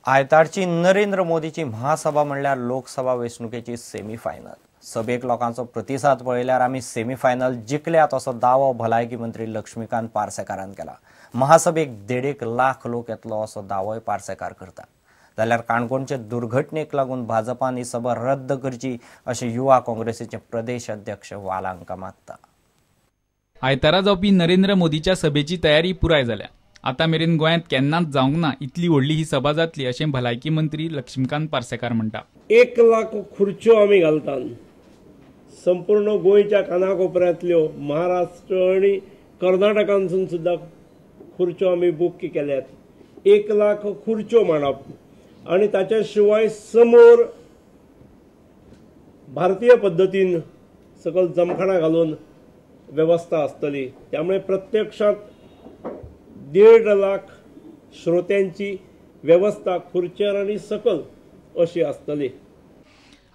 आयतारची नरेंद्र मोदीची महासभा म्हणल्यार लोकसभा वेंचणुकेची सेमीफायनल. सभेक लोकांचो प्रतिसाद पळयल्यार आमी सेमीफायनल जिखल्यात असो दावो भलायकी मंत्री लक्ष्मीकांत पार्सेकारान केला. महासभेक 1.5 लाख लोक येतलो असो दावोय पार्सेकार करता. जाल्यार काणकोणचे दुर्घटनेक लागून भाजपान ही सभा रद्द करची अशें युवा काँग्रेसीचे प्रदेश अध्यक्ष वालांका मागता. आयतारा जावपी नरेंद्र मोदीच्या सभेची तयारी पुराय जाल्या. आतां मेरेन गोंयांत केन्नाच जावंक ना इतली व्हडली ही सभा जातली अशें भलायकी मंत्री लक्ष्मीकांत पार्सेकार म्हणटा. 1 लाख खुर्च्यो आमी घालतात. संपूर्ण गोंयच्या कानाकोपऱ्यांतल्यो, महाराष्ट्र आनी कर्नाटकांतसून सुद्दां खुर्च्यो आमी बूक केल्यात. 1 लाख खुर्च्यो मांडप आनी ताच्या शिवाय समोर भारतीय पद्दतीन सकल जमखाणा घालून वेवस्था आसतली. त्यामुळे प्रत्यक्षात 1.5 लाख श्रोत्यांची व्यवस्था खुर्चेर आनी सकल अशी आसतली.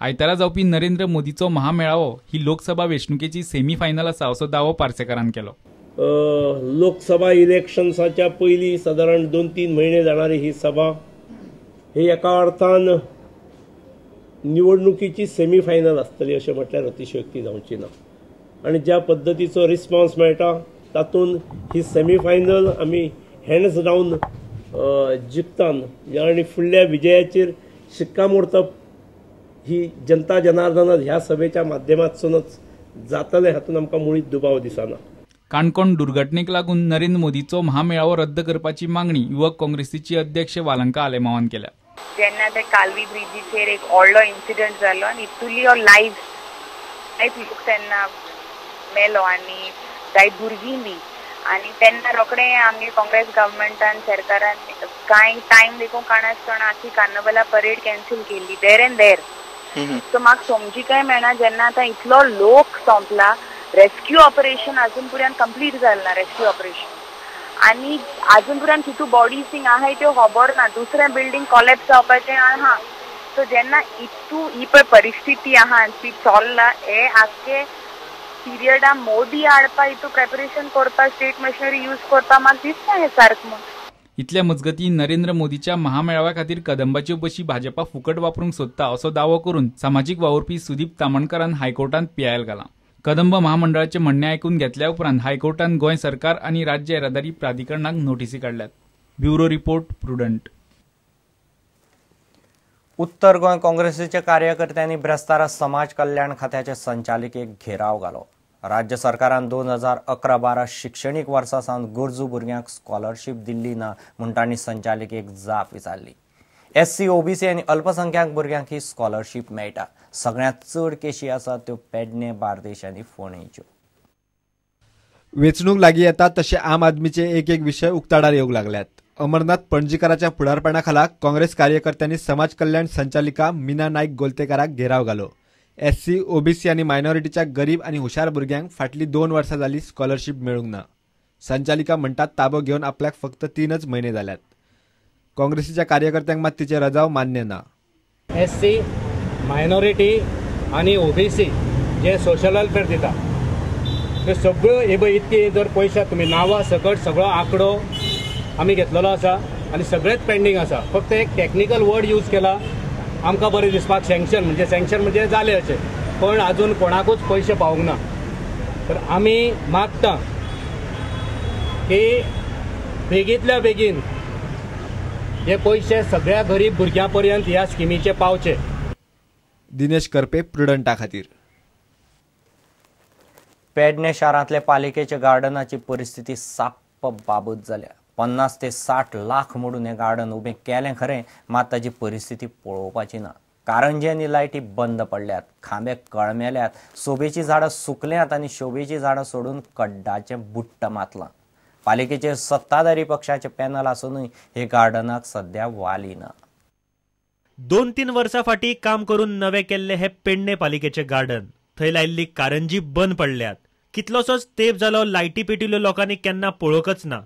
आयतारा जावपी नरेंद्र मोदीचो महामेळावो ही लोकसभा वेंचणुकेची सेमीफायनल आसा असो दावो पार्सेकारान केलो. लोकसभा इलेक्शन्साच्या पयलीं सादारण 2-3 म्हयने जाणारी ही सभा ही एका अर्थान निवडणुकीची सेमीफायनल आसतली अशें म्हटल्यार अतिशयोक्ती जावची ना. आनी ज्या पद्दतीचो रिस्पॉन्स मेळटा तातूंत ही सेमीफायनल आमी हँड्स डावन जिखतान आनी फुडल्या विजयाचेर शिक्कामोर्तब ही जनता जनार्दन ह्या सभेच्या माध्यमांतसूनच जातलें हातूंत आमकां मुळीच दुबाव दिसना. काणकोण दुर्घटनेक लागून नरेंद्र मोदीचो महामेळावो रद्द करपाची मागणी युवक काँग्रेसीची अध्यक्ष वालंका आलेमावान केल्या. जेन्ना ते कालवी ब्रिजीचेर एक व्हडलो इन्सिडंट जालो आनी इतुली लायफ लोक तेन्ना मेलो आनी जाय भुरगीं बी, आनी तेन्ना रोखडें आमगे काँग्रेस गव्हर्मेंटान सरकारान कांय टायम देखून काडनासतना आखी कार्नवला परेड कॅन्सल केल्ली there and there. सो म्हाका समजिकाय मेळना जेन्ना आतां इतलो लोक सोंपला, रेस्क्यू ऑपरेशन अजून पर्यंत कंप्लीट जालें ना रेस्क्यू ऑपरेशन, आनी अजून पर्यंत कितू बॉडीज थिंग आहाय त्यो खबर ना, दुसरें बिल्डींग कॉलेप्स जावपाचें आहा. सो जेन्ना इतू ही पळय परिस्थिती आहा ती चोल्ला हे आख्खे पिरियडा मोदी हाडपा हितू प्रेपरेशन करपा स्टेट मशिनरी यूज करपा म्हाका दिसना हें सारकें म्हूण. इतल्या मजगतीं नरेंद्र मोदीच्या महामेळाव्या खातीर कदंबाच्यो बशी भाजपा फुकट वापरूंक सोदता असो दावो करून सामाजीक वावुरपी सुदीप तामणकरान हायकोर्टांत पीआयएल घालां. कदंब महामंडळाचें म्हणणें आयकून घेतल्या उपरांत हायकोर्टान गोंय सरकार आनी राज्य येरादारी प्राधिकरणाक नोटीसी काडल्यात. Bureau report, Prudent. उत्तर गोंय काँग्रेसीच्या कार्यकर्त्यांनी ब्रेस्तारा समाज कल्याण खात्याचे संचालिकेक घेराव घालो. राज्य सरकारान 2011-12 शिक्षणीक वर्सा सावन गरजू भुरग्यांक स्कॉलरशीप दिल्ली ना म्हूण तांणी संचालिकेक जाप विचारली. एससी, ओबीसी आनी अल्पसंख्याक भुरग्यांक ही स्कॉलरशीप मेळटा. सगळ्यांत चड केशी आसात त्यो पेडणे, बार्देश आनी फोंडेच्यो. वेंचणूक लागीं येता तशे आम आदमीचे एक एक विशय उक्ताडार येवंक लागल्यात. अमरनाथ पणजीकाराच्या फुडारपणा खाला काँग्रेस कार्यकर्त्यांनी समाज कल्याण संचालिका मीना नाईक गोलतेकाराक घेराव घालो. एससी, ओबीसी आनी मायनॉरिटीच्या गरीब आनी हुशार भुरग्यांक फाटलीं 2 वर्सां जालीं स्कॉलरशीप मेळूंक ना. संचालिका म्हणटात ताबो घेवन आपल्याक फक्त 3च म्हयने जाल्यात. काँग्रेसीच्या कार्यकर्त्यांक मात तिचे रजाव मान्य ना. एससी, मायनॉरिटी आनी ओबीसी जे सोशल वेलफेअर दिता ते सगळ्यो हे पळय इतके जर पयशे तुमी नांवां सकट सगळो आंकडो आमी घेतलेलो आसा आनी सगळेच पेंडींग आसा. फक्त एक टॅक्निकल वर्ड यूज केला आमकां बरें दिसपाक सँक्शन म्हणजे सँक्शन म्हणजे जालें अशें, पण आजून कोणाकूच पयशे पावूंक ना. तर आमी मागता की बेगींतल्या बेगीन हे पयशे सगळ्या गरीब भुरग्यां पर्यंत ह्या स्किमीचे पावचे. दिनेश करपे, प्रुडंटा खातीर. पेडणे शारांतल्या पालिकेच्या गार्डनाची परिस्थिती साप्प बाबत जाल्या. 50 ते 60 लाख मोडून हें गार्डन उबें केलें खरें, मात ताची परिस्थिती पळोवपाची ना. कारंजे आनी लायटी बंद पडल्यात, खांबे कळमेल्यात, सोबेचीं झाडां सुकल्यांत आनी शोबेचीं झाडां सोडून कड्डाचें बुट्ट मातलां. पालिकेचेर सत्ताधारी पक्षाचें पॅनल आसुनूय हे गार्डनाक सध्या वाली ना. 2-3 वर्सां फाटीं काम करून नवें केल्लें हें पेडणे पालिकेचें गार्डन. थंय लायिल्ली कारंजी बंद पडल्यात. कितलोसोच तेंप जालो लायटी पेटिल्ल्यो लोकांनी केन्ना पळोवंकच ना.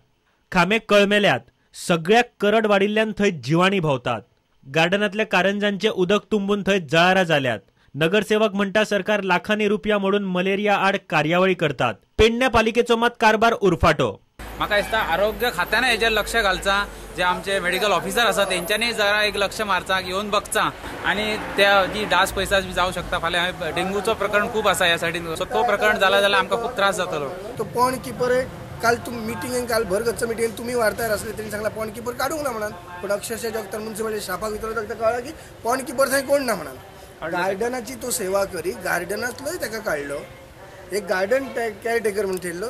खांबे कळमेल्यात, सगळ्याक करड वाडिल्ल्यान थंय जिवाणी भोंवतात. गार्डनांतल्या कारंजांचें उदक तुंबून थंय जळारां जाल्यात. नगरसेवक म्हणटा सरकार लाखांनी रुपया मोडून मलेरिया आड कार्यावळी करतात. पेडणे पालिकेचो मात कारभार उरफाटो. म्हाका दिसता आरोग्य खात्यान हेजेर लक्ष घालचा, जे आमचे मेडिकल ऑफिसर आसा तेंच्यांनी जरा एक लक्ष मारचा, येवन बघचा आनी त्या जी डास पैसा बी जावं शकता. फाल्यां डेंगूचो प्रकरण खूब आसा ह्या सायडीन, सो तो प्रकरण जाला जाल्यार आमकां खूब त्रास जातलो. तो पॉन्ड किपर काल तुम मिटिंगेन, काल भर गच्च मिटिंगेन तुमी वार्ताहर आसले तेणी सांगला पॉन्ड किपर काडूंक ना म्हणान, पूण अक्षरशः जेन्ना मुन्सिपालिटी स्टाफाक विचारलो ताका कळ्ळा की पॉन्ड किपर थंय कोण ना म्हणान. गार्डनाची तो सेवा करी, गार्डनांतलोय ताका काडलो, एक गार्डन केअरटेकर म्हूण थेयल्लो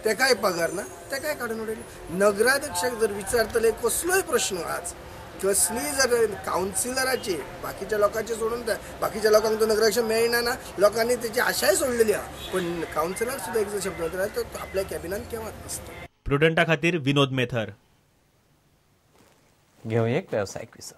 तेकाय पगार ना, तेकाय काडून उडयलो. नगराध्यक्षाक जर विचारतले कसलोय प्रश्न आज कसलीय जर कावन्सिलराची बाकीच्या लोकांचे सोडून बाकीच्या लोकांक तो नगराध्यक्ष मेळना ना, लोकांनी तेची आशाय सोडलेली आहा, पण कावन्सिलर सुद्दां एक जर शब्द जाल्यार तो आपल्या कॅबिनान केव्हाच नासता. प्रुडंटा खातीर विनोद मेथर. घेवया एक वेवसायीक विसव.